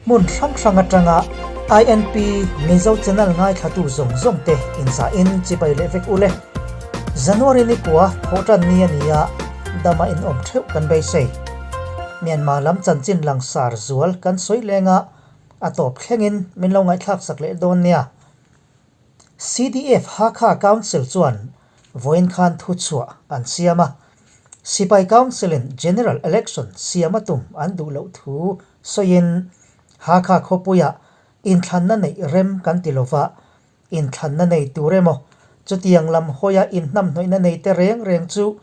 Hmun hrang hrang atanga INP Mizo channel ngaithlatu zawng zawng te inzahin chibai leh vek ule. January ni kua thawhtan ni a ni a, dama inawm theuh kan beisei. Myanmar lam chanchin langsar zual kan sawi leng a, a tawp thlengin min lo ngaihthlak sak leh dawn nia. CDF Hakha Council chuan vawiin khan thuchhuah an siam a, Sipai Council-in General Election siam a tum an duh loh thu sawiin, Hakha khawpuiah inthlanna neih rem kan ti lova, inthlanna nei tur emaw chutiang lam hawia inhnamhnawihna nei te reng reng chu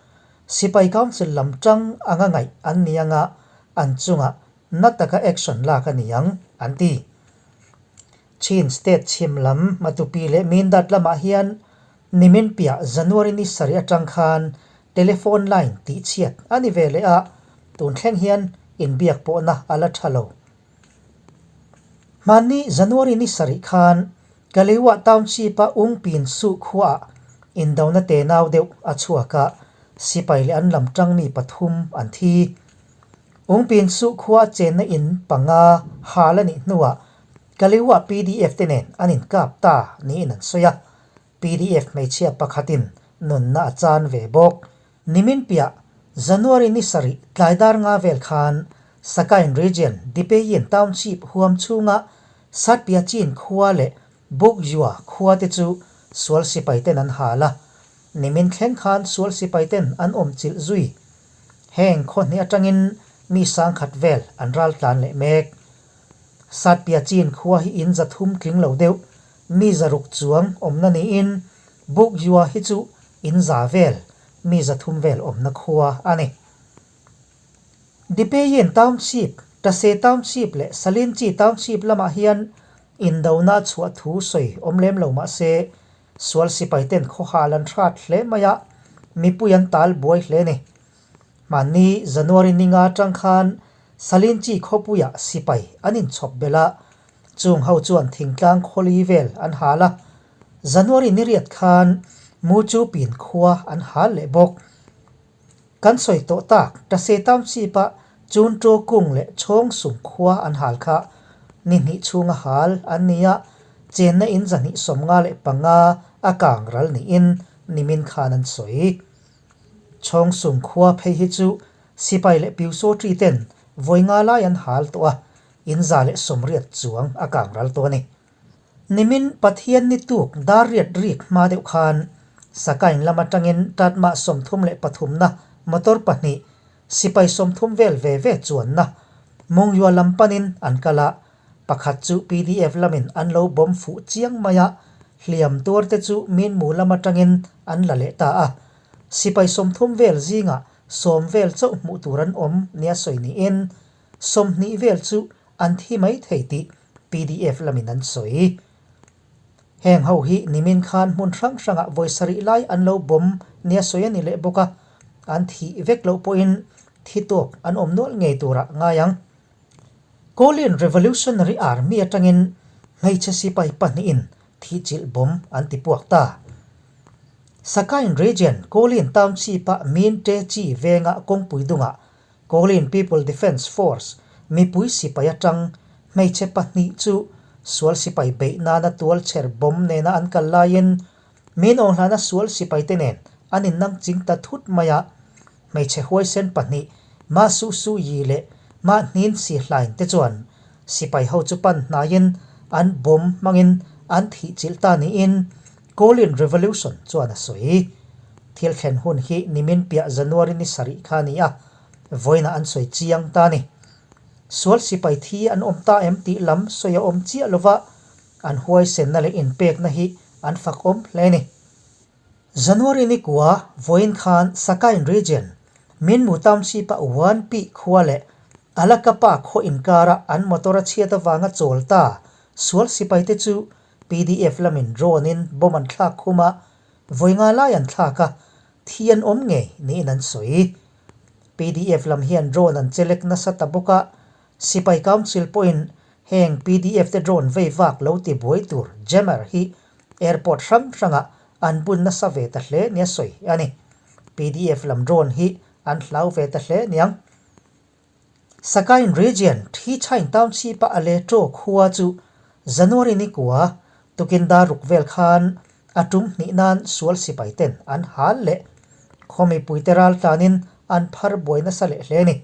Sipai Council lam tang anga ngaih an ni anga an chungah na taka action lak a ni ang, an ti. Chin State chhim lam Matupi leh Mindat lamah hian nimin piah January ni sarih atang khan telephone line tih chhiat a ni ve leh a, tun thleng hian inbiak pawhna a la tha lo. Hmanni January ni sarih khan Kaliwa Township-a Ungpin Suh khuaah indona tenau deuh a chhuak a, sipai leh an lam tangmi pathum an thi. Ungpin Suh khua chenna in panga hal a nih hnuah Kaliwa pdf te nen an inkap ta niin an sawi a, pdf hmeichhia pakhatin nunna a chan ve bawk. Nimin piah January ni sarih tlai dar nga vel khan Sakain Region Dipeyin Township huam chhunga Satpiachin khua leh Bukjua khua te chu sual sipai ten an hal a, nimin thleng khan sual sipai ten an awm chilh zui. Heng khaw hnih atangin mi sangkhat vel an ral tlan leh mek. Satpiachin khua hi in zathum tling lo deuh, mi zaruk chuang awmna niin Bukjua hi chu in za vel, mi zathum vel awmna khua a ni. Dipeyin Township, Tase Township leh Salinchi Township lamah hian indona chhuah thu sawi awm lem lo mah se, sual sipai ten khawhal an hrat hle mai a, mipui an tal buai hle a ni. Hmanni January ninga atang khan Salinchi khawpuiah sipai an inchhawp belh a, chung ho chuan thingtlang khawli vel an hal a, January niriat khan Muchupin khua an hal leh bawk. Kan sawi tawh tak, Tase Township-a Chun Ṭaw Kung leh Chhawng Sung khua an hal kha ni hnih chhunga hal an ni a, chenna in zahnih 55 a kang ral niin nimin khan an sawi. Chhawng Sung khua phei hi chu sipai leh Piusawṭi ten vawi nga lai an hal tawh a, in 180 chuang a kang ral tawh a ni. Nimin Pathian ni tuk dar riat rik hma deuh khan Sakain lam atangin Tatmah 33 na motor pahnih sipai 30 vel ve ve chuanna Mungyua lam panin an kal a, pakhat chu pdf lamin an lo bawm fuh chiang mai a, hliam tuar te chu Minmu lam atangin an la leh ta a. Sipai 30 vel zingah 10 vel chauh hmuh tur an awm nia sawi niin 20 vel chu an thi mai thei tih pdf lamin an sawi. Heng ho hi nimin khan hmun hrang hrangah vawi sarih lai an lo bawm nia sawi a ni leh bawk a, an thih vek loh pawhin thi tawk an awm nual ngei turah ngai ang. Kawlin Revolutionary Army atangin hmeichhe sipai pahnihin thihchilh bawm an ti puak ta. Sakain Region Kawlin Township-a Min Te Chi venga kawngpui dungah Kawlin People Defence Force mipui sipai atang hmeichhe pahnih chu sual sipai beih nana tual chher bomb nena an kal laiin min awnghlana sual sipai te nen an innang ching ta thut mai a, hmeichhe huaisen pahnih Ma Su Su Yi leh Ma Hnin Si Hlain te chuan sipai ho chu pan hnaiin an bomb hmangin an thih chilh ta niin Kawlin Revolution chuan a sawi. Thil thlen hun hi nimin piah January ni sarih kha a ni a, vawiinah an sawi chiang ta a ni. Sual sipai thi an awm ta em tih lam sawi a awm chiah lova, an huaisenna leh inpekna hi an fak awm hle a ni. January ni kua vawiin khan Sakain Region, Minmu Township-a Wanpi khua leh Alakapa khaw inkara an motor a chhiat avanga chawl ta sual sipaite chu pdf lamin drone in bomb an thlak khum a, vawi nga lai an thlak a, thi an awm ngei niin an sawi. Pdf lam hian drone an chelek nasa ta bawk a, Sipai Council pawhin heng pdf te drone vei vak lo ti buai tur jammer hi airport hrang hrangah an bun nasa ve ta hle nia sawi a ni. Pdf lam drone hi an hlau ve ta hle niang. Sagaing Region Thichain Township-a Aletro khua chu January ni kua tukin dar ruk vel khan a tum hnih nan sual sipai ten an hal leh khaw mipuite ral tlanin an phar buai nasa leh hle a ni.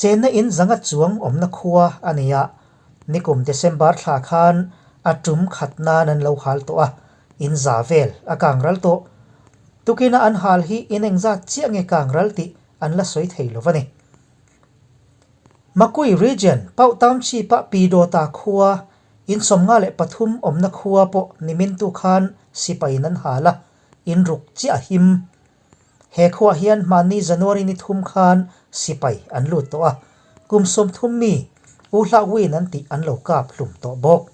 Chenna in zanga chuang awmna khua a ni a, nikum December thla khan a tum khat nan an lo hal tawh a, in za vel a kang ral tawh. Tukina an hal hi in engzat chiah nge kang ral tih an la sawi thei lo a ni. Makui Region, Pauh Township-a Pidawta khua, in 53 awmna khua pawh nimintu khan sipaiin an hal a, in ruk chiah a him. He khuaah hian hmanni January ni thum khan sipai an lut tawh a, kum 30 mi U Hlah Win an tih an lo kap hlum tawh bawk.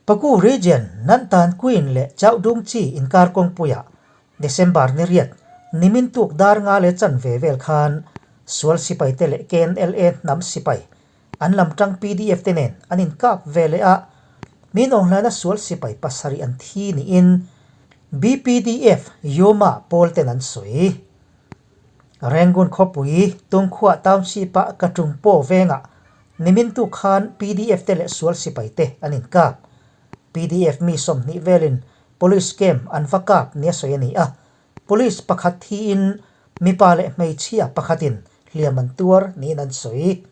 Paku Region, Nantan Queen leh Chaudung Chi inkar kawngpuiah December ni riat, nimin tuk dar nga leh chanve vel khan sual sipaite leh KNLA hnam sipai an lam tang pdf te nen an inkap ve leh a, min awnghlaina sual sipai pasarih an thi niin BPDF Yoma pawl ten an sawi. Rangoon khawpui Tungkhuah Township-a Kaṭungpaw vengah nimin tuk khan pdf te leh sual sipai te an inkap. Pdf mi 20 velin police camp an va kap nia sawi a ni a, police pakhat thiin mipa leh hmeichhia pakhatin hliam an tuar niin an sawi.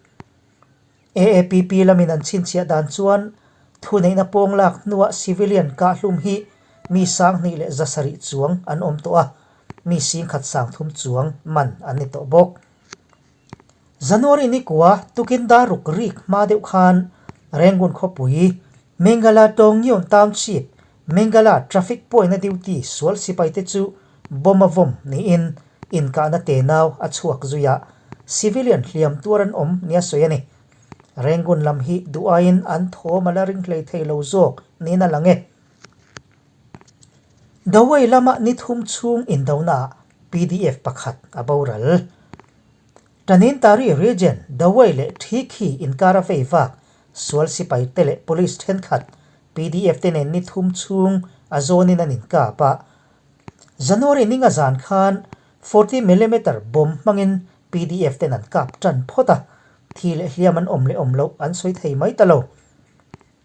AAPP lamin an chhinchhiah dan chuan thuneihna pawng lak hnuah civilian kahhlum hi mi 2170 chuang an awm tawh a, mi 1030 chuang man an ni tawh bawk. January ni kua tukin dar ruk rik hma deuh khan Rangoon khawpui Mengala Tawngngion Township Mengala Traffic Point-a duty sual sipaite chu bomb a vawm niin inkahna tenau a chhuak zui a, civilian hliam tuar an awm nia sawi a ni. Rangoon lam hi duh aiin an thawm a la ring hlei thei lo zawk niin a lang e. Dawei lama ni thum chhung indonaah pdf pakhat a boral. Tanintari Region, Dawei leh Thikhi inkar a vei vak sual sipai te leh police thenkhat pdf te nen ni thum chhung a zawnin an inkap a. January ninga zan khan 40 millimeter bomb hmangin pdf ten an kap tan phawt a, thi leh hliam an awm leh awm loh an sawi thei mai ta lo.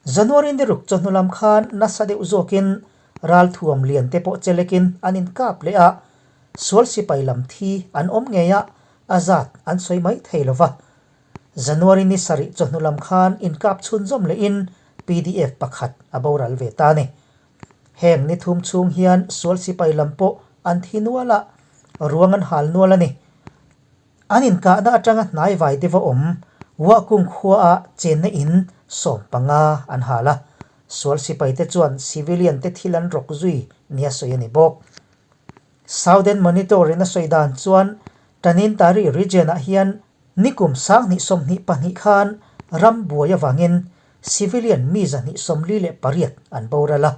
January ni ruk chawhnu lam khan nasa deuh zawkin ralthuam lian te pawh chelekin an inkap leh a, sual sipai lam thi an awm ngei a, a zat an sawi mai thei lo va. January ni sarih chawhnu lam khan inkap chhunzawm lehin pdf pakhat a boral ve ta a ni. Heng ni thum chhung hian sual sipai lam pawh an thi nual a, ruang an hal nual a ni. An inkahna atanga hnaivai deuha awm Wahkung khuaah chenna in 15 an hal a, sual sipaite chuan civilian te thil an rawk zui nia sawi a ni bawk. Southern Monitor in a sawi dan chuan Tanintari region-ah hian nikum 2022 khan ram buai avangin civilian mi 248 an boral a,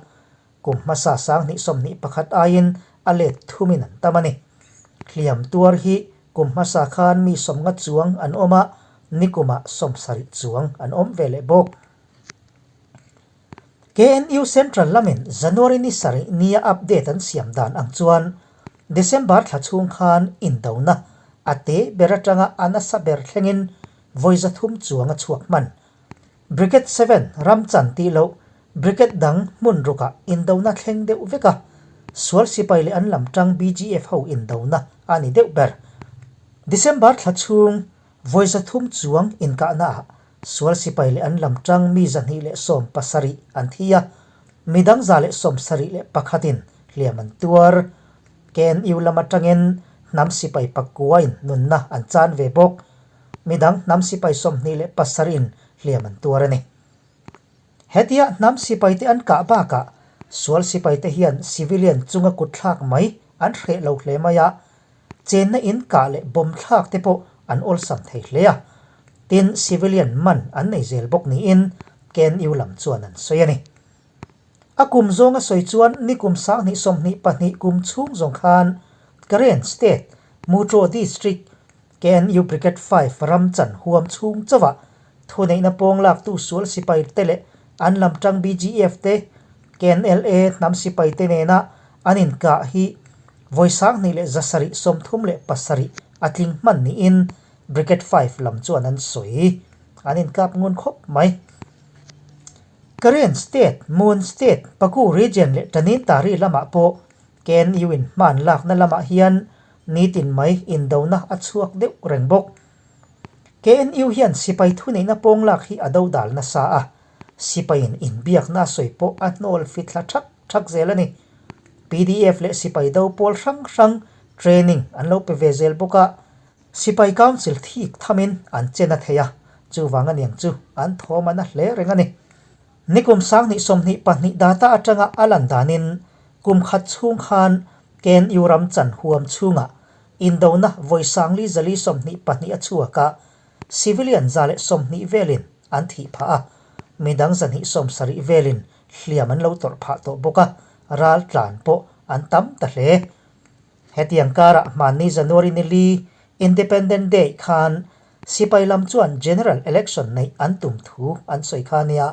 Kum hmasa 2021 aiin a let thumin an tam a ni. Hliam tuar hi kum hmasa khan mi 50 chuang an awm a, nikumah 70 chuang an awm ve leh bawk. KNU Central lamin January ni sarih nia update an siam dan ang chuan December thla chhung khan indona a te ber atanga a nasa ber thlengin vawi 300 chuang a chhuak hman. Brigade Seven ram chan tih loh Brigade dang hmun rukah indona thleng deuh vek a, sual sipai leh an lam tang BGF ho indona a ni deuh ber. December thla chhung vawi 300 chuang inkahnaah sual sipai leh an lam tang mi 217 an thi a, midang 171 in hliam an tuar. KNU lam atangin hnam sipai pakuain nunna an chan ve bawk. Midang hnam sipai 27 in hliam an tuar a ni. Hetia hnam sipaite an kah bakah sual sipaite hian civilian chunga kut thlak mai an hreh lo hle mai a, chenna in kah leh bomb thlak te pawh an awlsam thei hle a. Tin, civilian man an nei zel bawk niin KNU lam chuan an sawi a ni. A kum zawnga sawi chuan nikum 2022 kum chhung zawng khan Karen State, Mutro District, KNU Brigade Five ram chan huam chhung chauhah thuneihna pawng laktu sual sipai te leh an lam tang BGF te, KNLA hnam sipai te nena an inkah hi vawi 2137 a tling hman niin. Brigade Five lam chuan an sawi. An inkap ngun khawp mai. Karen State, Mon State, Paku Region leh Tanin Tari lamah pawh KNU in hman lakna lamah hian nitin mai indona a chhuak deuh reng bawk. KNU hian sipai thuneihna pawng lak hi a dodal nasa a, sipaiin inbiakna a sawi pawh a hnawl fithla thak thak zel a ni. PDF leh sipai do pawl hrang hrang training an lo pe ve zel bawk a, sipai council thik thamin an chen a thei a, chuvang aniang chu an thawm a na hle reng a ni. Nikum sanghnih 22 data atanga a lan danin kum khat chhung khan KNU ram chan huam chhungah Indona vawi sangli zali 22 a chhuak a, civilian 120 velin an thih phah a, midang 270 velin hliam an lo tawrh phah tawh bawk a, ral tlan pawh an tam ta hle. Hetiang karah hmanni January ni li Independent Day khan sipai lam chuan General Election neih an tum thu an sawi kha nia,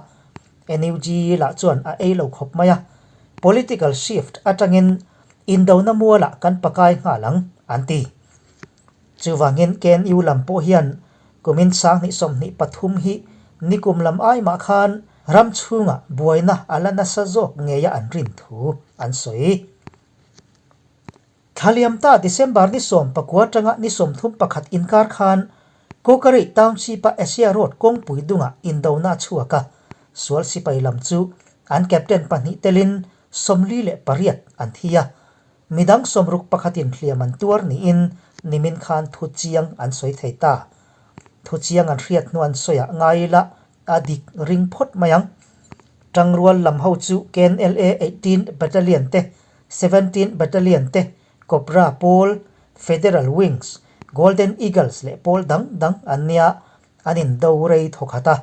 NUG lah chuan a ei lo khawp mai a, political shift atangin Indona mualah kan pakai nghal ang, an ti. Chuvangin KNU lam pawh hian kumin 2023 hi nikum lam ai mah khan ram chhungah buaina a la nasa zawk ngeia an rin thu an sawi. Thlaliam ta December ni 19 atanga ni 31 inkar khan Kawkarei Township-a Asia Road kawngpui dungah indona a chhuak a, sual sipai lam chu an captain pahnih telin 48 an thi a, midang sawmruk pakhatin hliam an tuar niin nimin khan thu chiang an sawi thei ta. Thu chiang an hriat hnu an sawiah ngai ila a dik ring phawt mai ang. Tangrual lam ho chu KNLA 18 Battalion te, 17 Battalion te, Cobra pawl, Federal Wings, Golden Eagles leh pawl dang dang an nia, an indo rei thawkhat a.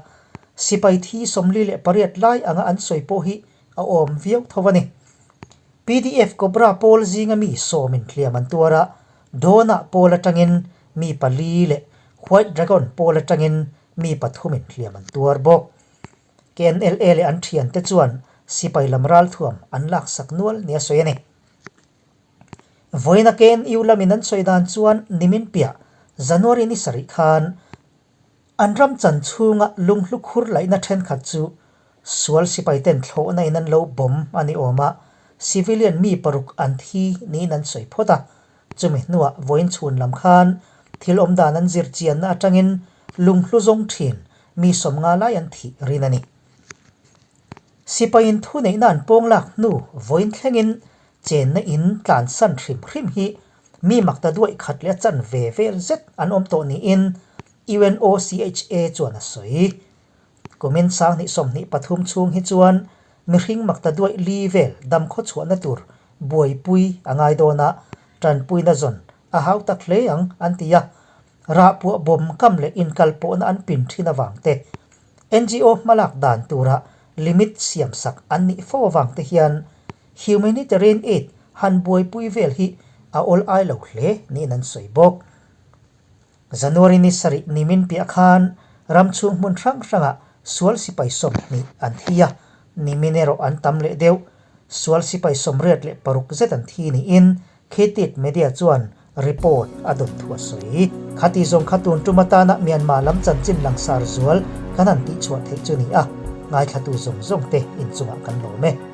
Sipai thi 48 lai anga an sawi pawh hi a awm viau tho a ni. Pdf Cobra pawl zinga mi sawmin hliam an tuar a, Dawna pawl atangin mi pali leh White Dragon pawl atangin mi pathumin hliam an tuar bawk. KNLA leh an thiante chuan sipai lam ralthuam an laksak nual nia sawi a ni. Vawiina KNU lamin an sawi dan chuan nimin piah January ni sarih khan An ram chan chhunga lunghlu khur laihna thenkhat chu sual sipaiten thlawhna in an lo bawm a ni awm a, civilian mi paruk an thi niin an sawi phawt a. Chumi hnuah vawiin chhun lam khan thil awm dan an zir chianna atangin lunghlu zawng thin mi 50 lai an thih rin a ni. Sipaiin thuneihna an pawng lak hnu vawiin thlengin chenna in tlansan hrim hrim hi Mi makta duaih khat leh a chan ve vel zet an awm tawh niin UNOCHA chuan a sawi. Kumin 2023 chhung hi chuan mihring makta duaih li vel dam khaw chhuahna tur buaipui a ngai dawn a, tanpuina zawn a hau tak hle ang an ti a. Rahpuah bawm kam leh inkalpawhna an pin thin avang te, NGO hmalak dan tura limit siamsak an nih fo avang te hian Humanitarian aid han buaipui vel hi a awl ai lo hle niin an sawi bawk. January ni sarih nimin piah khan ram chhung hmun hrang hrangah sual sipai 20 an thi a, nimin erawh an tam leh deuh. Sual sipai 86 zet an thi niin Khitit Media chuan report a dawn thu a sawi. Khati zawng kha tun tum atana Myanmar lam chanchin langsar zual kan han tihchhuah theih chu ni a, ngaithlatu zawng zawng te inchungah kan lawm e.